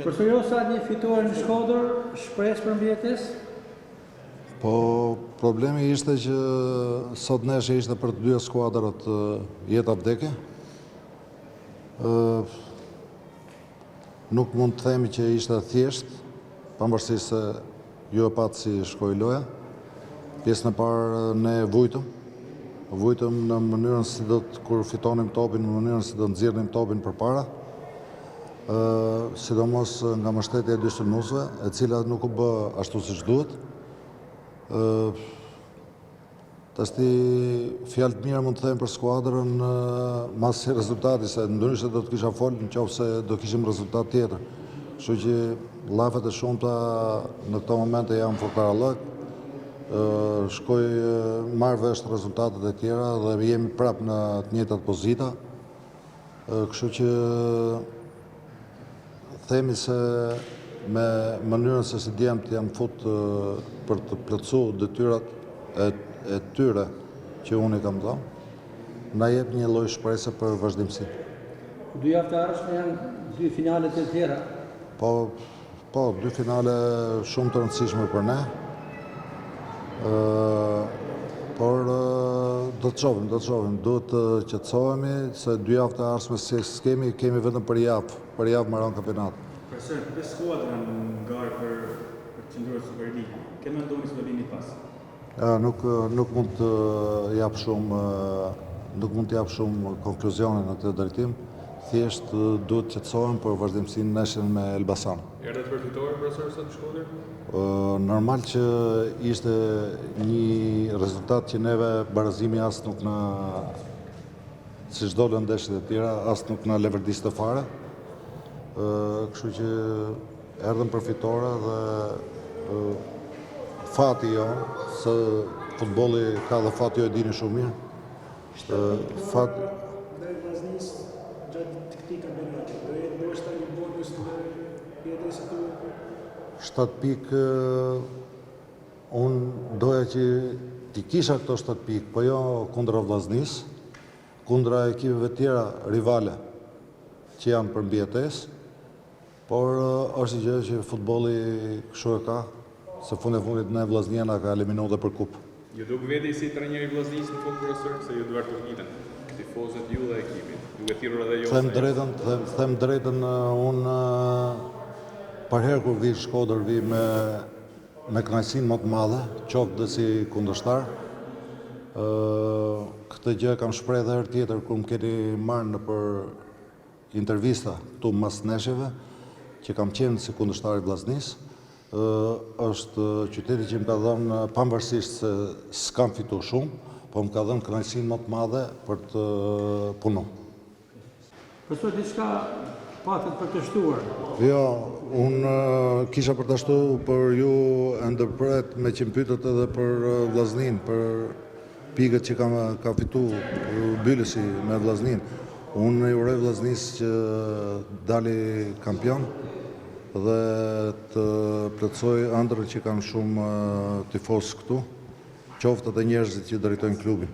Profesor Josa, një fitore në Shkodër, shpresë për mbijetesë? Po, problemi ishte që sot ndeshja ishte për të dyja skuadrat jetë a vdekje. Nuk mund të themi që ishte e thjeshtë, pavarësisht se ju e patë si shkoi loja. Pjesën e parë ne vujtëm, vujtëm në mënyrën si do të kur fitonim topin, në mënyrën si do të nxirrnim topin përpara. Ë sidomos nga mbështetja e dy sulmuesve, e cila nuk u bë ashtu siç duhet. Ë Tashti fjalë të mira mund të them për skuadrën mas rezultati, se ndryshe do të kisha fol në qoftë se do kishim rezultat tjetër. Kështu që llafet e shumta në këto momente janë fukarallëk, shkoj marr vesh rezultatet e tjera dhe jemi prapë në të njëjtat pozita. Kështu që themi se me mënyrën se si djemtë janë fut për të plotësu detyrat e, e tyre që unë i kam dhënë, na jep një lloj shprese për vazhdimësi. Dy javë të ardhshme janë dy finale të tjera. Po, Po, dy finale shumë të rëndësishme për ne. Por do të shohim, do të shohim, duhet të qetësohemi se dy javë të ardhshme s'kemi, kemi vetëm për javë, për javë mbaron kampionati. Profesor, pesë skuadra në garë për për të qëndruar në Superligë. Kë mendoni se do lini pas? Nuk nuk mund të jap shumë nuk mund të jap shumë konkluzione në këtë drejtim. Thjesht duhet të qetësohem për vazhdimësinë ndeshjen me Elbasan. Erdhët për fitore profesor sot në Shkodër? Normal që ishte një rezultat që neve barazimi as nuk na siç dolën ndeshjet e tjera, as nuk na leverdiste fare. Kështu që Erdhëm për fitore dhe fati jonë, se futbolli ka dhe fat ju e dini shumë mirë. Fat... Ndaj Vllaznisë gjatë këtij kampionati, do jetë ndoshta një bonus në jetës së tuaj? 7 pikë unë doja që t'i kisha këto 7 pikë, po jo kundra Vllaznisë, kundra ekipeve tjera rivale që janë për mbijetesë, Por është një gjë që futbolli kështu e ka, se fund e fundit ne Vllaznia na ka eliminuar dhe për kupë. Ju duk veti si trajner i Vllaznisë në fund profesor, se ju duartrokitën tifozët ju dhe ekipi, duke thirrur edhe Josa. Them drejtën, them, them drejtën unë përherë kur vij në Shkodër vij me me kënaqësinë më të madhe, qoftë dhe si kundërshtar. Ë këtë gjë e kam shpreh edhe herë tjetër kur më keni marrë nëpër Intervista këtu mas ndeshjeve, që kam qenë si kundërshtar i Vllaznisë, është qyteti që më ka dhënë, pavarësisht se s'kam fitu shumë, po më ka dhënë kënaqësinë më të madhe për të punu. Profesor, diçka patët për të shtuar? Jo, unë kisha për të shtu, por ju e ndërpretë meqë më pyetët edhe për Vllazninë, për pikët që ka, ka fitu Bylisi me Vllazninë. Unë i uroj Vllaznisë që dali kampion dhe të plotësoj ëndrrën që kanë shumë tifozë këtu, qoftë edhe njerëzit që drejtojnë klubin.